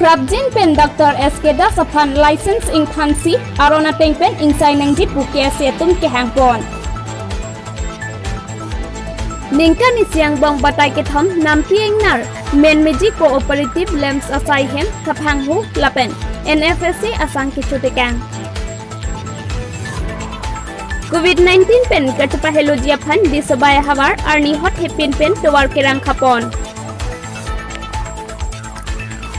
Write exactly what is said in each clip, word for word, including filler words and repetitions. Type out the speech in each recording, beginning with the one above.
Prabjin pen Doctor S K Das aphan license ingthansi aron ateng pen ingsai nangji pu K S A atum kehang pon. Ningkan isi angbong batai kethom nampi ingnar Menmeji Cooperative Lamps asai hem Thapanghu lapen N F S A asang kechotekang. Covid nineteen pen kachepaheloji aphan Disobai ahavar arni hot hepin pen tovar kerang khapon.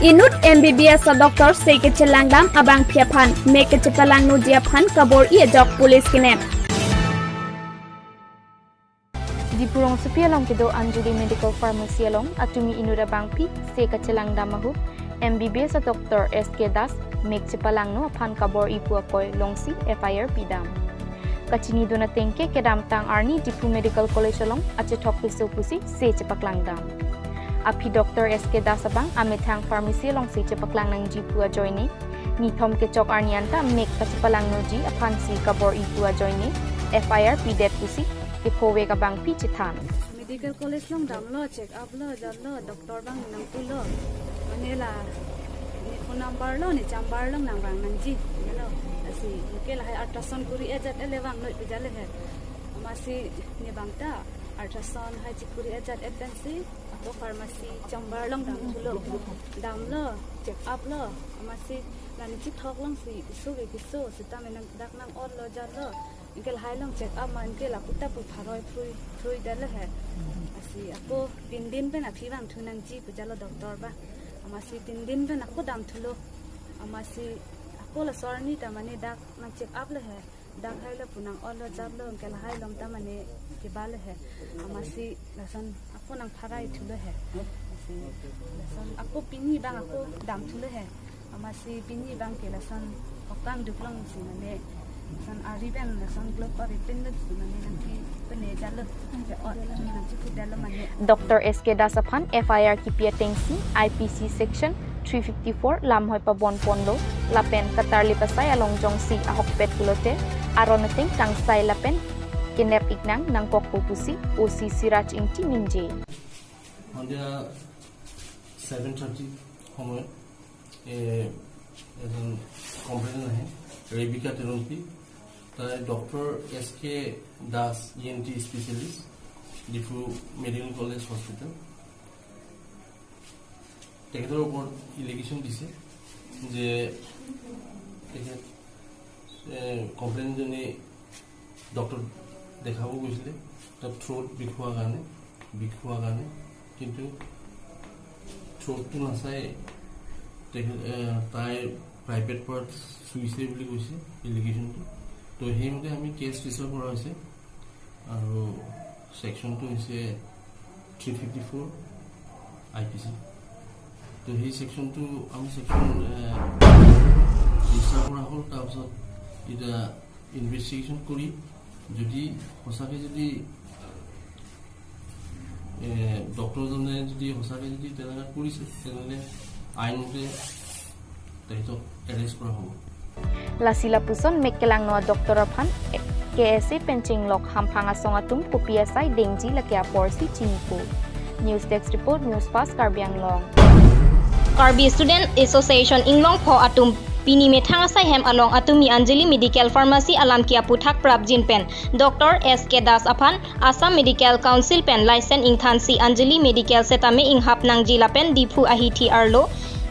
Inut M B B S a doctor se kechelangdam abangpi aphan mek kechepalangnoji aphan kabor-i ajok police kenep. Diphu rongsopi along kedo Anjali Medical Pharmacy along atumi inut abangpi se kachelangdam ahut M B B S a doctor S K Das mek chepalangno aphan kabor-i pu akoi longsi F I R pidam. Kachinidun ateng ke kedamtang arni Diphu Medical College along achethok piso pusi se chepaklangdam. Aphi Doctor S K Das abang amethang pharmacy alongsi chepaklang nangji pu ajoine, nithom kechok arni anta mek kachepalangnoji aphansi kabor-i pu ajoine F I R pidet pusi kephovek abangpi chethan. Medical College along damlo, check up lo, jatlo, doctor abang nangpulo. Mane la ne phone number lo, ne chamber along nangvang nangji, you know. Lasi anke lahai ultrasound kori ajat ele vanglo pu jale he. Amatsi ne abang ta ultrasound hai chekori ajat et pensi ako pharmacy chamber along damthulo. Damlo, check up lo. Amatsi la ne chethok alongsi keso ke keso seta me nang dak nang-otlo jatlo. Anke lahai along check up ma anke lapu ta pu pharoi phrui phrui detlo he. Lasi ako tin din pen aphi vangthu nangji pu jalo doctor abang. Amatsi tin din pen ako damthulo. Amatsi ako laso arni ta mane dak nang check up lo he. Dak hai lapu nang-otlo jatlo anke lahai along ta mane kebalo he. Amatsi lason ako nangpharai thulo he. Lasi lason ako pini abang ako damthulo he. Amatsi pini abang ke lason okang duk alongsi mane lason ari pen lason glove pavepin duk si mane nangkepene jalo. Nangchepu jalo mane. Doctor S K Das aphan F I R kipi atengsi I P C section three fifty-four lamhoi pabon ponlo lapen katarli pasai along jongsi ahokpet pulote aron ateng kangsai lapen kenep iknang nangkokpo pusi O C Siraj Ingti ningje. সন্ধিয়া seven thirty সময়ত এ, এজন complain আহে, ৰেবিকা তেলুংপি। তাই doctor S K Das, E N T specialist, Diphu medical college hospital. তেখেতৰ ওপৰত এলিগেশ্যন দিছে যে তেখেত, এ, কমপ্লেইনজনে ডক্টৰ দেখাব গৈছিলে, তাত থ্ৰোট বিষ হোৱাৰ কাৰণে, বিষ হোৱাৰ কাৰণে, কিন্তু থ্ৰোটটো নাচাই তেখেত, এ, তাই প্ৰাইভেট পাৰ্ট চুইছে বুলি কৈছে এলিগেশ্যনটো। তো সেইমতে আমি কেছ ৰেজিষ্টাৰ কৰা হৈছে আৰু ছেকশ্যনটো হৈছে three fifty four I P C. তো সেই ছেকশ্যনটো আমি ছেকশ্যন, এ, ৰেজিষ্টাৰ কৰা হ'ল। তাৰপিছত এতিয়া ইনভেষ্টিগেশ্যন কৰি যদি সঁচাকৈ যদি, এ, ডক্টৰজনে যদি সঁচাকৈ যদি তেনেকুৱা কৰিছে, তেনেহ'লে আইনমতে তেখেতক এৰেষ্ট কৰা হ'ব। Lasi lapuson mek kelangno a doctor aphan K S A pen chinglok hamphang asong atum kopi asai dengji lake aporsi chinipo. News Desk Report, News Fast Karbi Anglong. Karbi Student Association Inglongpho atum pini methang asai hem along atumi Anjali Medical Pharmacy alam ke aputhak prapjin pen Doctor S K Das aphan Assam Medical Council pen license ingthansi Anjali Medical setame inghap nangji lapen Diphu ahithi arlo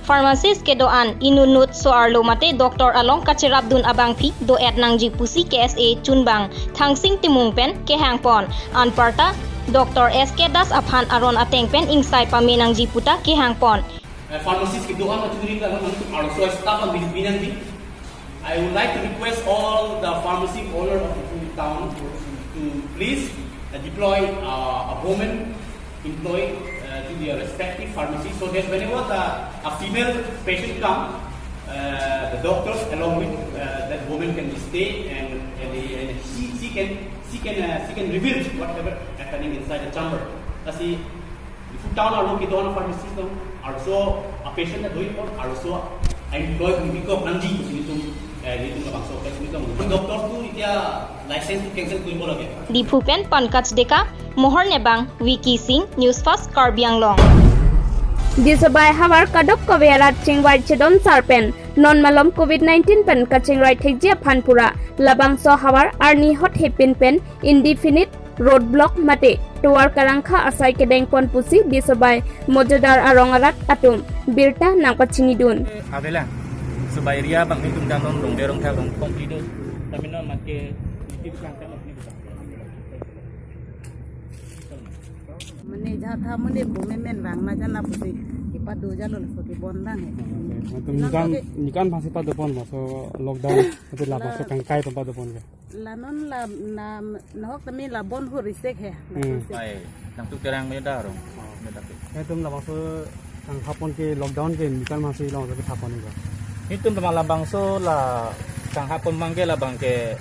pharmacist kedo-an inutnut so-arlo mate doctor along kacherapdun abangpi do-et nangji pusi K S A chunbang Thangsing Timung pen kehang pon. Anparta Doctor S K Das aphan aron ateng pen ingsai pame nangji puta kehang pon. Uh, pharmacist kedo-an aturi ka lang arloso staff ang binibinang di. I would like to request all the pharmacy owner of the town to please, uh, deploy, uh, a woman employee, uh, to their respective pharmacy, so that whenever the, a female patient come, uh, the doctor along with, uh, that woman can stay and, and, and she, she can, she can, uh, she can reveal whatever happening inside the chamber. Lasi Diphu town arlo kedo-an pharmacist along arloso a patient ta do-ik pon, arloso employee bikok nangji pusi nelitum, eh, nelitum labangso press meet along. Doctor tu itya license tu cancel koribo lage. Diphu pen Pankaj Deka, Mohor Nebang, Vicky Singh, News Fast Karbi Anglong. Disobai havar kadokave arat chingvai chedon sar pen non malom covid nineteen pen kachingrai thekji aphan pura labangso havar arni hot hepin pen indefinite road block mate tovar karangkha asai kedengpon pusi Disobai mojodar arong arat atum birta nangpachinidun. Avelang. Sobai area bang itum danon rong derong tha rong complete do. Kami non mat ke itu kang tha. Mane jatha mane ko memen bang na jana pusi kipado jalo laso kibon bang he. Atum nikan nikan pasi padopon laso lockdown itu labangso kangkai pon padopon ke. La non la na nahok tame la bon hur isek he. Hmm. Ai, nangtuk terang me darong. Me dapik. Itum labangso kangkhapon ke lockdown ke nikan masi long ke thapon ke. Itum tema labangso la kangkhapon bang ke labang ke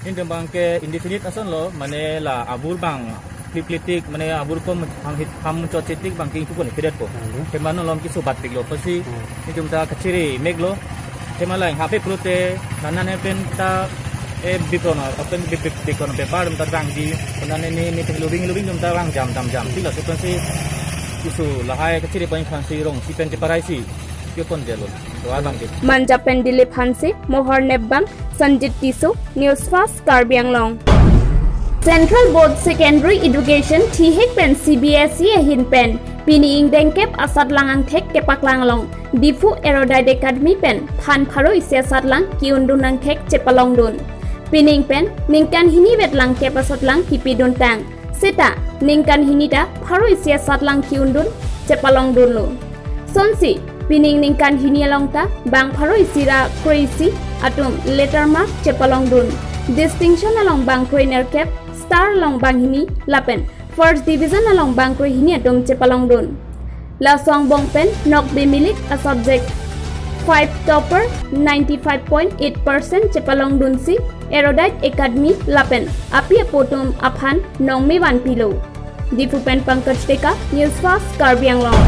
itum bang ke indefinite ason lo, mane la abur bang klip klip tik, mane abur kom ham hit ham chot chitik bang ke itukon kiret po. Hmm. Tema non lom kiso bat pik lo pasi. Hmm. Itum ta kachiri mek lo. Tema lang hape prute nana ne pen ta e bikon a pen bik bik bikon bepar ta rangji nana ne ne pen lubing lubing ta rang jam jam jam. Tila so pensi isu lahai kachiri pen khansi rongsi pen cheparai si kyo kon delo. To abang ke. Manja pen Dilip Hanse, Mohor Nepbang, Sanjit Tisso, News Fast Karbi Anglong. Central Board Secondary Education thihek pen C B S E ahin pen pini ingdengkep asatlang angthek kepaklang along Diphu Erudite Academy pen phan pharo isi asatlang ki-undun angthek chepalongdun. Pining pen ningkan hini vetlang kep asatlang kipiduntang. Seta ningkan hini ta pharo isi asatlang ki-undun chepalongdunlo. Sonsi pining ningkan hini along ta bang pharo isi ra kroi isi atum letter mark chepalongdun. Distinction along bang kroi nerkep, star along bang hini lapen first division along bang kroi hini atum chepalongdun. Laso angbong pen nokbe milik a subject five topper ninety five point eight percent chepalongdunsi Erudite Academy lapen api apo atum aphan nongme vanpilo. Diphu pen Pankaj Deka, News Fast Karbi Anglong.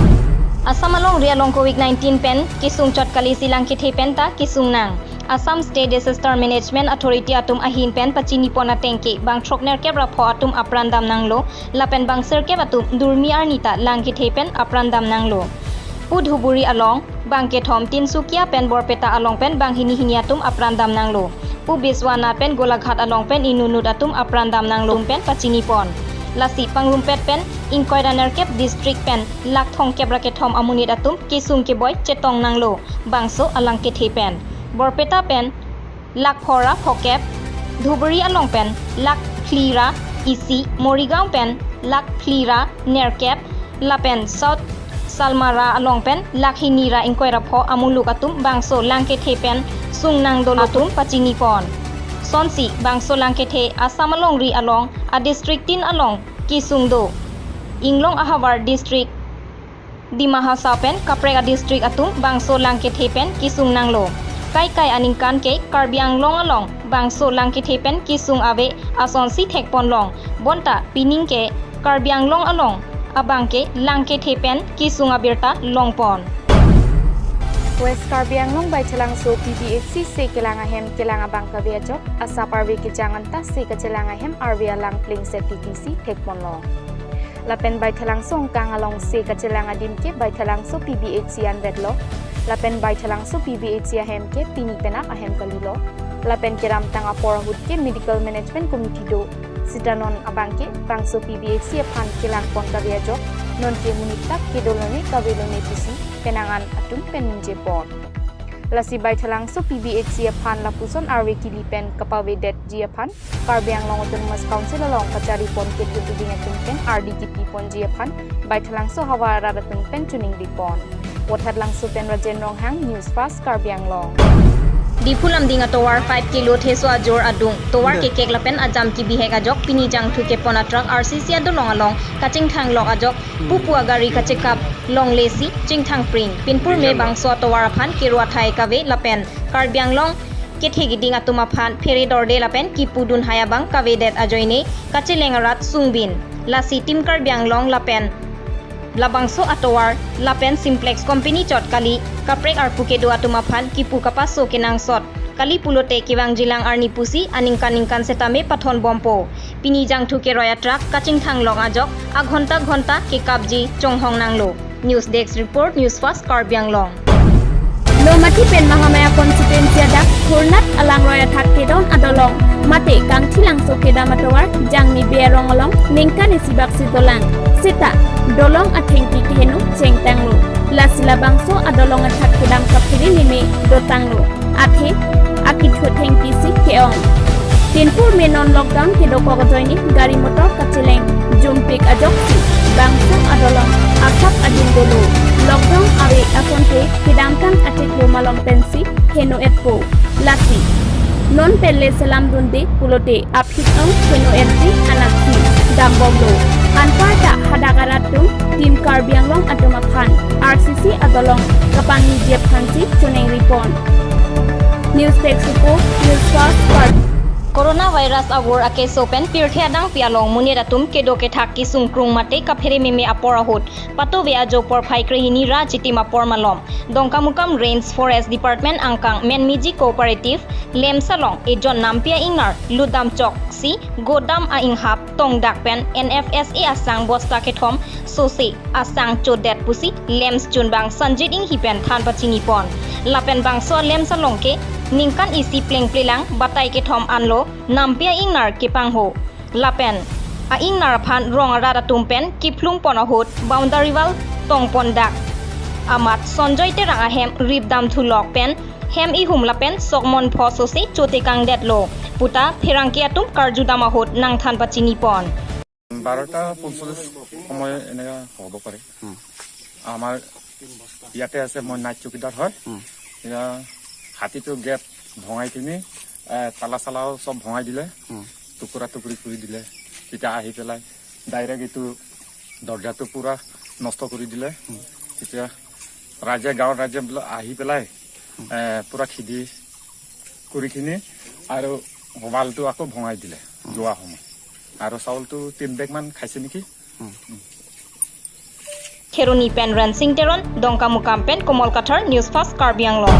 Assam alongri along covid nineteen pen kesung chot kali si lang kethe pen ta kesung nang. Assam State Disaster Management Authority atum ahin pen pachinipon ateng ke bang throk nerkep ra pho atum apran damnanglo, lapen bang sirkep atum durmi arni ta lang kethe pen apran damnanglo. Pu Dhuburi along bang kethom, Tinsukia pen Borpeta along pen bang hini hini atum apran damnanglo. Pu Biswanath pen Golaghat along pen inutnut atum apran damnanglo pen pachinipon. Lasi pangrumpet pen ingkoi ra nerkep district pen lakh thomkep ra kethom amonit atum kesung keboi chetongnanglo bangso alang kethe pen. Borpeta pen lakh pho ra phokep, Dhuburi along pen lakh phli ra isi, Morigaon pen lakh phli ra nerkep, lapen South Salmara along pen lakh hini ra ingkoi ra pho amuluk atum bangso lang kethe pen sungnang dolo atum pachinipon. Sonsi bangso lang kethe Assam alongri along a district tin along kesung do. Inglong ahavar district Dima Hasao pen kaprek a district atum bangso lang kethe pen kesung nanglo. Kaikai aningkan ke Karbi Anglong along bangso lang kethe pen kesung ave asonsi thekponlong. Bonta pining ke Karbi Anglong along abang ke lang kethe pen kesung abirta longpon. West Karbi Anglong Baithalangso P B H C se kelang ahem kelang abang kave ajok, asap arve kejang anta se kachelang ahem arve alang plengset titi si thekponlo. Lapen Baithalangso angkang along se kachelang adim ke Baithalangso P B H C anvetlo. Lapen Baithalangso P B H C ahem ke pini penap ahem kalilo. Lapen keramtang apor ahut ke Medical Management Committee do. Sita non abang ke bangso P B H C aphan kelangpon kave ajok, non ke monit tak kedolone kavelone pusi penang an atum pen ningjepon. Lasi Baithalangso P B H C aphan lapuson arve kili pen kapavedetji aphan Karbi Anglong Autonomous Council along kacharipon kethe keding atum pen ardi kipiponji aphan Baithalangso havar arat atum pen choningripon. Vothatlangso pen Rajen Ronghang, News Fast Karbi Anglong. Diphu Lumding atovar five kilo theso ajor adung, tovar kekek lapen ajam kibihek ajok pini jangthu kepon atrak R C C adolong along kachingthang lok ajok pupu agari kachekap longle si chingthang pring. Pinpur me bangso atovar aphan kero athai kave lapen Karbi Anglong kethe keding atum aphan phere dorde lapen kipudun hai abang kavedet ajoine kacheleng arat sungbin. Lasi Team Karbi Anglong lapen labangso atovar lapen Simplex Company chot kali kaprek arpu kedo atum aphan kipu kapaso kenangsot kali pulote kevangjilang arni pusi aningkan ningkan setame pathon bompo. Pini jangthu keroi atrak kachingthang long ajok aghonta ghonta kekapji chonghong nanglo. News Desk Report, News Fast Karbi Anglong. Nomati pen Mahamaya constituency adak Khurnat alangroi athak kedon adolong mate kangthilangso kedam atovar Jangmi Bey arong along ningkan isi bak si dolang. Seta dolong athengpi keheno chengtanglo. Lasi labangso adolong athak kedam kaphere meme dotanglo. Athe akithu thengpi si ke-ong. Tinpur me non lockdown kedokok ajoine gari motor kacheleng jumpik ajoksi bangso adolong asak adin dolo. Lockdown ave asonte kedamtang achiklo malom pensi heno-etpo. Lasi non pen le selam dunde pulote aphi-ong heno-etji anaksi dambomlo. Anparta hadak arat atum Team Karbi Anglong atum aphan R C C adolong kapangni jep aphansi choningri pon. News Desk Report, News Fast Karbi. Coronavirus avur akeso pen pirthe adangpi along monit atum kedo kethak kesung krung mate kaphere meme apor ahut patove ajo porphai krehini ra chitim apor malom Dongkamukam Range Forest Department angkang Menmiji Cooperative LAMPS along ejon nampi a-ingnar lutdam choksi godam a-inghap tongdak pen N F S A asang bosta kethom sose asang chodet pusi LAMPS chunbang Sanjit Inghi pen than pachini pon. Lapen bangso LAMPS along ke ningkan isi plengplelang batai kethom anlo nampi a-ingnar kepangho. Lapen a-ingnar aphan rong arat atum pen kiphlung pon ahut boundary wall tong pondak amat Sonjoy Terang ahem ripdam thulok pen hem ihum lapen sokmon pho sose chotekangdetlo puta pherangke atum karjudam ahut nangthan pachini pon. বাৰটা পঞ্চল্লিছ সময় এনেকা হ'ব পাৰে। হুম। আমাৰ ইয়াতে আছে, মই নাইট চকীদাৰ হয়। হুম। এতিয়া হাতীটো গেট ভঙাই কিনি, এ, তালা চালাও চব ভঙাই দিলে, হুম। টুকুৰা টুকুৰি কৰি দিলে। তেতিয়া আহি পেলাই ডাইৰেক্ট এইটো দৰ্জাটো পূৰা নষ্ট কৰি দিলে। হুম। তেতিয়া ৰাইজে, গাঁৱৰ ৰাইজে বোলে আহি পেলাই, হুম। এ, পূৰা খেদি কৰি কিনি আৰু ৱালটো আকৌ ভঙাই দিলে যোৱা সময়। আৰু চাউলটো তিন বেগমান খাইছে নেকি? Kheroni pen Rensing Teron, Dongkamukam pen Komol Kathar, News Fast Karbi Anglong.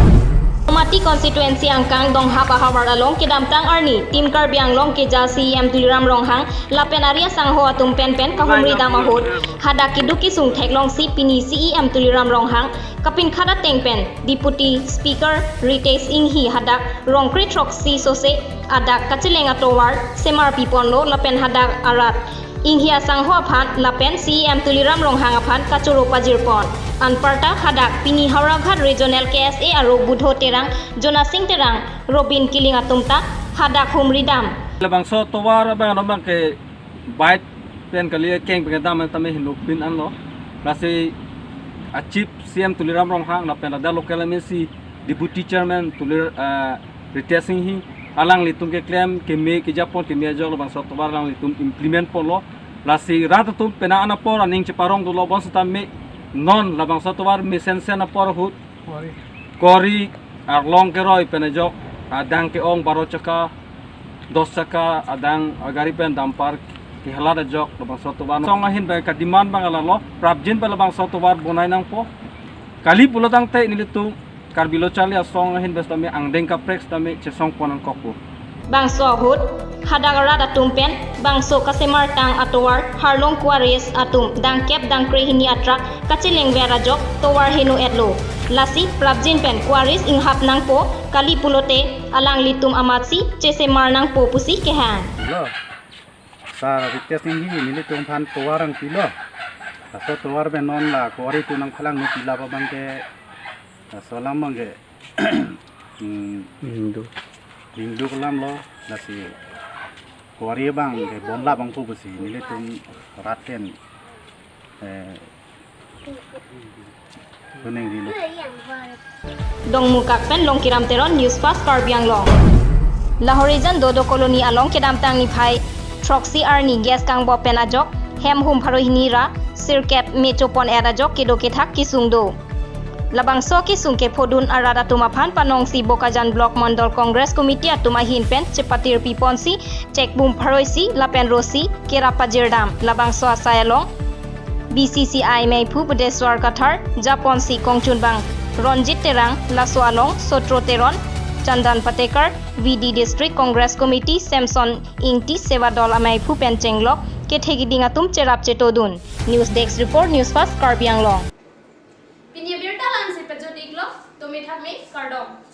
Nomati constituency angkang Donghap ahavar along kedamtang arni Team Karbi Anglong keja C E M Tuliram Ronghang lapen ari asangho atum pen pen kahumri dam ahut hadak keduk kesung theklongsi pini C E M Tuliram Ronghang kapinkhat ateng pen Deputy Speaker Ritesh Enghi hadak rongkre throksi sose adak kacheleng atovar semar piponlo lapen hadak arat Enghi asangho aphan lapen C E M Tuliram Ronghang aphan kachoro pajirpon. Anparta hadak pini Howraghat Regional K S A aro Budho Terang, Jonasing Terang, Robin Killing atum ta hadak humri dam. Labangso tovar abang anom abang ke bike pen kali keng pen kedam tame hinuk pin anlo. Lasi a Chief C E M Tuliram Ronghang lapen ada local M A C Deputy Chairman Tulir, eh, Ritesh Enghi alanglitum keklem keme kejapon keme ajok labangso tovar alanglitum implement ponlo. Lasi rat atum pena anapor aning cheparong dolo bonsitame non labangso tovar mesensen apor ahut kori arlong keroi pen ajok adang ke-ong baro chaka, dos chaka adang agari pen dampar kehalat ajok labangso tovar. Song ahin pen kademand abang alalo, prapjin pen labangso tovar bonai nangpo. Kali pulo tangte nelitum Karbi Lo Charli Asong ahin pen sitame angdeng kaprek sitame chesong pon nangkokpo. Bangso ahut hadak arat atum pen bangso kasemar tang atovar harlong quarries atum dangkep dangkre hini atrak kachelengver ajok tovar heno-etlo. Lasi prapjin pen quarries inghap nangpo, kali pulote alanglitum amatsi chesemar nangpo pusi kehang. Lo, sir Ritesh Enghi nelitum aphan tovar nangpilo. Laso tovar pen non la quarry tu nangphalang nu pila abang ke, laso alam abang ke, hmm, Hindu. Hindu alam lo, lasi quarry abang ke bonlap abang pu pusi nelitum rat pen, eh, Dongmukak pen Longkiram Teron, News Fast Karbi Anglong. Lahorijan Dodo Colony along kedamtang niphai throksi arni gas kangbop pen ajok hem hum pharo hini ra sirkep me chopon-et ajok kedo kethak kesung do. Labangso kesung kephodun arat atum aphan panongsi Bokajan Block Mondol Congress Committee atum ahin pen chepatir piponsi chekbum pharo isi lapen rosi kerap pajirdam. Labangso asai along B C C I meiphu Budeswar Kathar, japonsi kongchunbang Ronjit Terang, laso along Sotro Teron, Chandan Patekar, V D District Congress Committee Samson Ingti, Sevadol ameiphu pen chenglok kethe keding atum cherap chetodun. News Desk Report, News Fast Karbi Anglong. Tumi thak me kardom.